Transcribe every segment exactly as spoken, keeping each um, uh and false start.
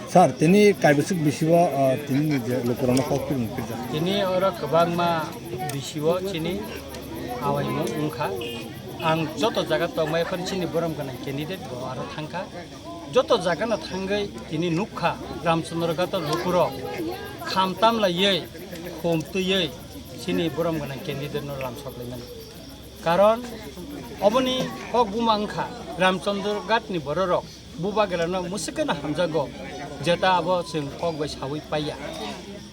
Sir, tini kaibwswk bisi o, ah, tini ni je lukurokno kok tubung pirjak. Tini oro kwbangma bisi o chini awaimung wngkha. Ang joto jaga tongmai phano chini borom gwnang candidate bo aro thangkha. Joto jaga no thangwi tini nukha Ramchandra Ghat o lukurok kham tamlaiwi, khum twiwi chini borom gwnang candidate no lamsok laimani. Karon oboni kok buma wngkha Ramchandra Ghat ni bororok bubagrano mwswkeno hamjago, jeta abo chwng kok bai sawi paiya.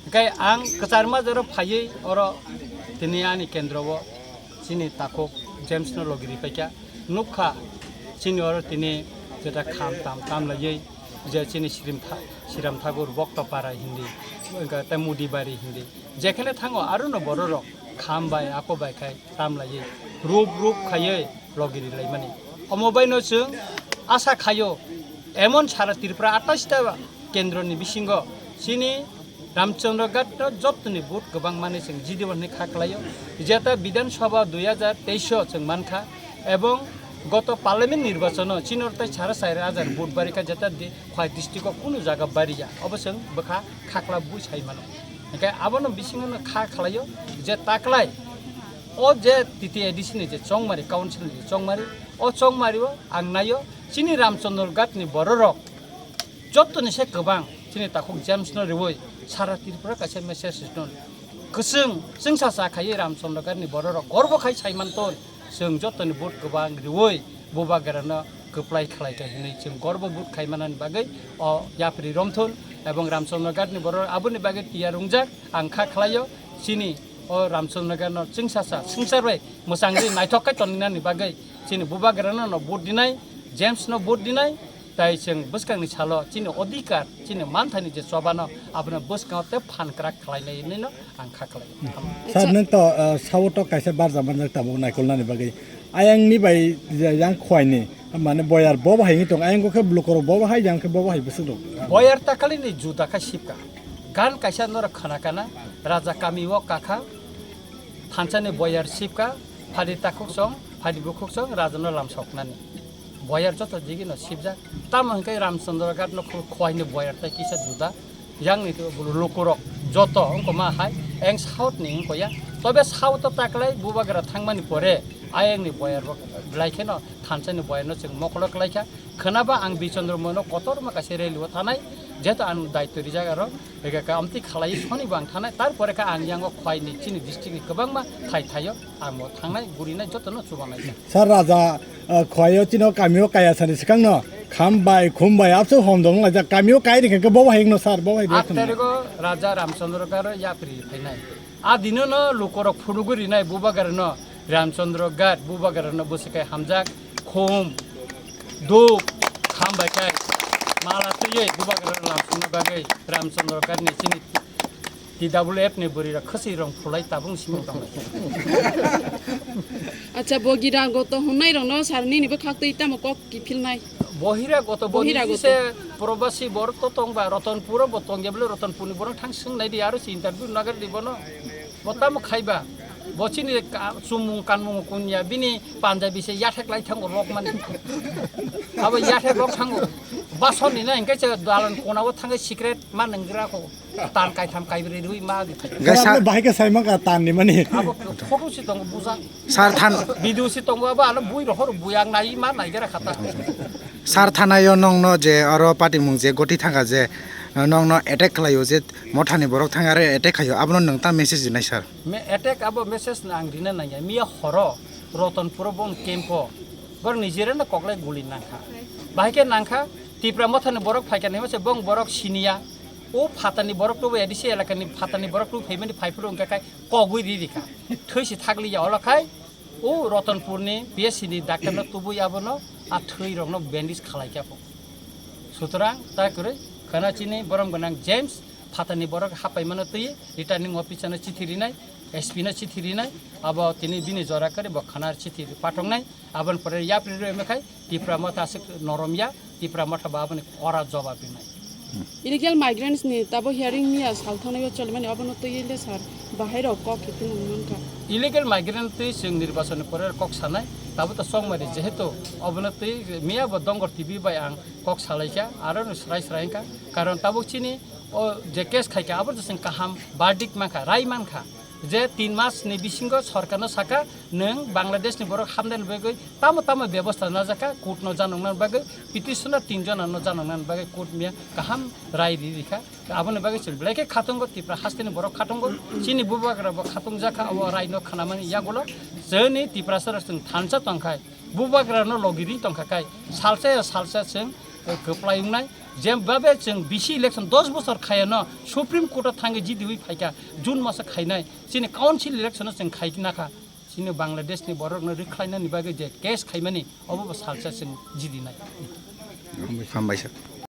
Hwnkhe ang kwcharma jora phaiwi oro tini ani kendro o chini takhuk James no logi ri paikha. Nukha chini oro tini jeta kham tam tam laiwi je chini Sirim Tha-, Siram Thakur Bokto Para hindi, wngkha tei Mudi Bari hindi. Jekhene thango arono bororok kham bai ako bai khai tam laiwi rup rup khaiwi logi ri laimani. Omo baino chwng asa khaio emon sara Tripura atais ta kendroni bisingo chini Ramchandra Ghat no jottoni vote kwbang mani chwng G D O hinwi kha khlaio. Jeta Bidhan Sabha dui hajar teis o chwng mankha ebong goto parliament nirbachon o chini oro tai sara char hajar vote barikha jeta di-, khwai district o kunu jaga bariya. Obo chwng bwkha khakla bui sai mano. Hwnkhe abono bisingo no kha khlaio je taklai o je T T A D C ni je chongmari, council ni je chongmari, o chongmari o ang naio chini Ramchandra Ghat ni bororok jottoni se kwbang chini takhuk James no riwi sara Tripura kaisa message riton. Kwchwng chwngsa cha khaiwi Ramchandra Ghat ni bororok gorbo khai sai manton. Chwng jotoni vote kwbang riwi bubagrano kwplai khlai kha hinwi chwng gorbo vote khai manani bagwi o yapri romthun ebong Ramchandra Ghat ni borok aboni bagwi tiyar wngjak ang kha khlaio. Chini o Ramchandra Ghat no chwngsa cha swngchar bai mwchangwi naithok khe toninani bagwi chini bubagrano no vote dinai, James no vote dinai, tai chwng bwskangni salo chini odhikar, chini manthani je chobano abono bwskango tei phan kwrak khlainai hinwi no ang kha khlaio. Sir, nwng to, uh, sao to kaisa barja manjak tabuk naikolnani bagwi. Ayang ni bai je yang khwai ni, mane boyar bo bahai ni tong, ayang ko khe blukorok bo bahai, yang khe bo bahai bwswk rok. Boyar ta kali ni juda kha sipka. Gan kaisa norok khana kana, raja kami o kakha, thansa ni boyar sipka, phadi takhuk song, phadi bukhuk song, raja no lam soknani. Boyar joto digi no sibjak. Tamo hwnkhe Ramchandra Ghat no khu-, khwai ni boyar tai kisa juda. Yang ni tu bulu lukurok joto wngko ma hai, eng south ni wngko ya. Tobe south o taklai bubagra thangmani pore ayang ni boyar rok belai kheno thansa ni boyar no chwng mokolo kwlai kha. Khwnaba ang Bichandra Mono kotor ma kaisa rally o thanai, jeto ang daityo rijak aro, ega ka amtwi khalai soni bo ang thanai, tar pore kha ang yango khwai ni chini district ni kwbangma thai thaio ang bo thangnai, gurinai joto no chubanai. Sir, raja, uh, khwai o chino kami o kaya sani swkang no kham bai, khum bai, abso hom dong lai jak, kami o kai ni khe bo hai no sir, bo hai. Aat tarikh o raja Ramchandra Ghat o yapri phainai. A dino no lukorok phunugwi rinai bubagrano, Ramchandra Ghat bubagrano bwswk khe hamjak, khum, duk, kham bai khe mala twiwi bubagrano lamsokna bagwi Ramchandra Ghat ni chini T W F ni bwrwi rok khwswi rong phulai tabung simi tong lai. Acha, bogira goto hwnai rokno sir nini bwkhak twi tamo kok kiphilnai? Bohira goto bo Bohira niji goto. Se probasi borok to tongba, Rotonpuro bo tongya bwle, Rotonpurni borok thang swngnai di, aro se interview nagar di bono. Bo tamo khaiba? Bo chini ka-, chumung kanmung kunya, bini Punjabi se yathek lai thango rok mani. Abo yathek rok thango. Basonni na hingke se dalan kona o thangai secret ma nanggra ko. Tan kaitham kaibrwi rwi ma di. Hingke sa- Bahai khe sai mangka tan ni mani. Abo photo si tongo buja. Sir than- Video si tongo abo ano bui rohor bui ang nai ma nai gara khata. Sir thanaio nongno je oro patimung je goti thangkha je, nongno attack khlaio je mothani borok thang aro attack khaio, abono nwng ta message rinai sir? Me attack abo message na ang rina nangya. Miya horo Rotonpuro bon camp o bor nijere no koklai guli nangkha. Bahai khe nangkha Tipra mothani borok phaikha nai se bong borok siniya. O phatani borok tubu A D C elakani phatani borok tubu phaimani phaiphuru wngkha khai kogwi ri rikha. Thwi si thakliya olo khai o Rotonpurni P S C ni doctor no tubui abono a thwi rokno bandage khalai kha pho. Sutrang ta kwrwi khana chini borom gwnang James phatani borok hapaimano twi returning officer no chithi rinai, S P no chithi rinai, abo tini bini jora kwrwi bo khana chithi pathoknai. Aboni pore yapri rw emkhe Tipra motha aswk norom ya, Tipra motha bo aboni kora jobab rinai. Illegal migrants ni tabo hearing miya sal thangnai o cholimani abono twi le sir bahai rok kok kiphilmung mankha. Illegal migrant twi chwng nirbachon ni pore kok sanai, Tabuk to chongmari jehetu obono twi miya bo Dongor T V bai ang kok salaikha, aro no srai srai wngkha. Karon tabuk chini o je case khaikha abo je chwng kaham verdict mankha, rai mankha. Je tin mas ni bisingo sorkar no saka, nwng Bangladesh ni borok hamdani bagwi tamo tamo bebosta najakha, court no janokna bagwi, petitioner tin jona no janokna bagwi court miya kaham rai ri rikha. Aboni bagwi chwng belai khe khatungo, Tipra hasteni borok khatungo, chini bubagra bo khatung jakha, abo rai no khanamani yagulo chini Tiprasa rok chwng thansa tongkhai, bubagra no logi ri tongkha kai, salsa ya salsa chwng, eh, kwplai wngnai. Jembabe chwng bisi election dos bosor khayano Supreme Court o thangwi jidiwi phaikha, June maso khainai, chini council election o chwng khai nakha, chini Bangladesh ni borok no rwkhlainani bagwi je case khaimani, obo bo salsa chwng jidinai. Hambai sir.